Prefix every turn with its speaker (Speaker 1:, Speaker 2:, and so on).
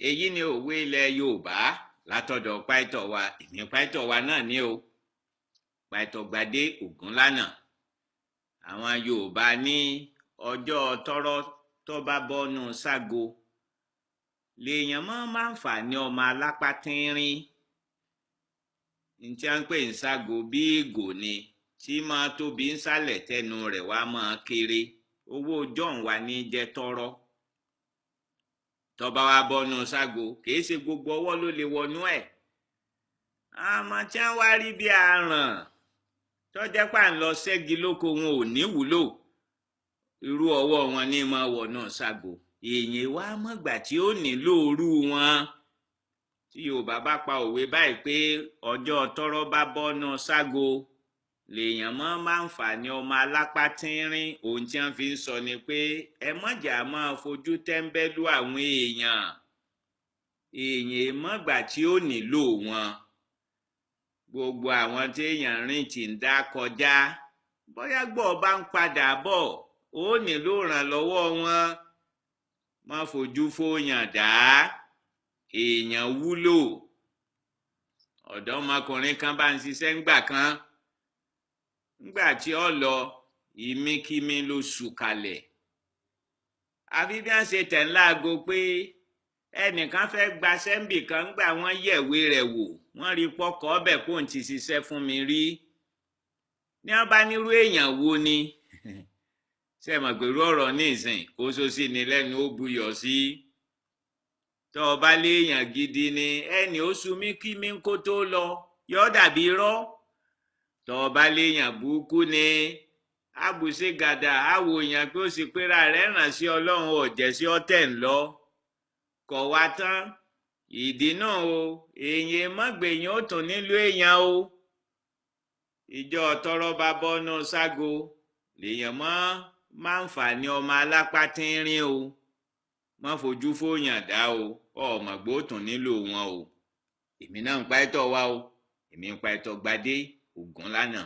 Speaker 1: Èyí ni òwe ilẹ̀ Yorùbá látọ̀dọ̀ pàìtọ̀ wa. Èmi pàìtọ̀ wa náà ní o, Pàìtọ̀ Gbadé Ògúnlànà. Àwọn Yorùbá ní ọjọ́ tọ́rọ́ tó bá bọ́nú ságo lèèyàn máa ń fà ní ọmọ alápá tínrín. Ntí à ń pè ń ságo bí ìgò ni tí máa tóbi ń sálẹ̀, tẹnu rẹ̀ wá máa kéré. Owó john wa ní jẹ́ tọ́rọ́. Tó bá wá bọ́nú ságo, kìí ṣe gbogbo ọwọ́ ló lè wọnú ẹ̀. Àmọ́ tí wọ́n wá rí bí aràn tó jẹ́ pà ń lọ ṣẹ́gi lóko, wọn ò ní wúlò. Irú ọwọ́ wọn ní máa wọnú ságo. Èèyàn wá mọ̀gbà tí ó nílò orú wọn. Tí Yorùbá bá pa òwe báyìí pé ọjọ́ tọ́rọ́ bá bọ́nú ságo lèèyàn mọ́ máa ń fà ní ọmọ alápá tínrín, ohun tí wọ́n fi ń sọ ni pé ẹ mọ̀jà máa fojú tẹ́ńbẹ́lú àwọn èèyàn. Èèyàn mọ̀gbà tí ó nílò wọn. Gbogbo àwọn téèyàn rìn tí ń dá kọjá, bóyá gbọ́ bá ń padà bọ̀, ó nílò ìrànlọ́wọ́ wọn. Má fojú fóyàn dá, èèyàn wúlò. Ọ̀dọ́mọkùnrin kan bá ń ṣiṣẹ́ ńgbà kan, ńgbà tí ó lọ, ìmíkímí ló sùn kalẹ̀. Àfi bí wọ́n ṣe tẹ̀ ń láago pé ẹnìkan fẹ́ gba sẹ́ńbì kan. Ńgbà wọ́n yẹ̀wé rẹ̀ wò, wọ́n rí pọ́kọ́ ọbẹ̀ kó n ti ṣiṣẹ́ fún mi rí. Ní wọ́n bá nírú èèyàn wo ni ṣe mọ̀ pẹ̀lú ọ̀rọ̀ ní ìsìn, ó sọ sí ni lẹ́nu, ó buyọ̀ sí. Tọ́ ọ bá léèyàn gidi ni ẹnì ó sunmí kí mi kó tó lọ, yọ dàbí irọ́. Tọ́ ọ bá léèyàn burúkú ni, àbùṣe gàdà àwòyàn pé ó sì pera rẹ̀ ràn sí Ọlọ́run, ọ̀jẹ̀ sí ọ̀tẹ̀ ńlọ kọ̀ wá tán. Ìdí náà o, èèyàn mọ̀gbẹ̀yìn ó tún nílò èèyàn o. Ìjọ tọrọ bá bọ́nú ságo lèèyàn mọ́ máa ń fà ní ọmọ alápá tínrín o. Má fojú fóyàn dá o, ọmọ gbóòtún nílò wọn o. Èmi náà ń pa ẹ̀tọ́ wa o. Èmi ń pa ẹ̀tọ́ Gbadé Ògúnlànà.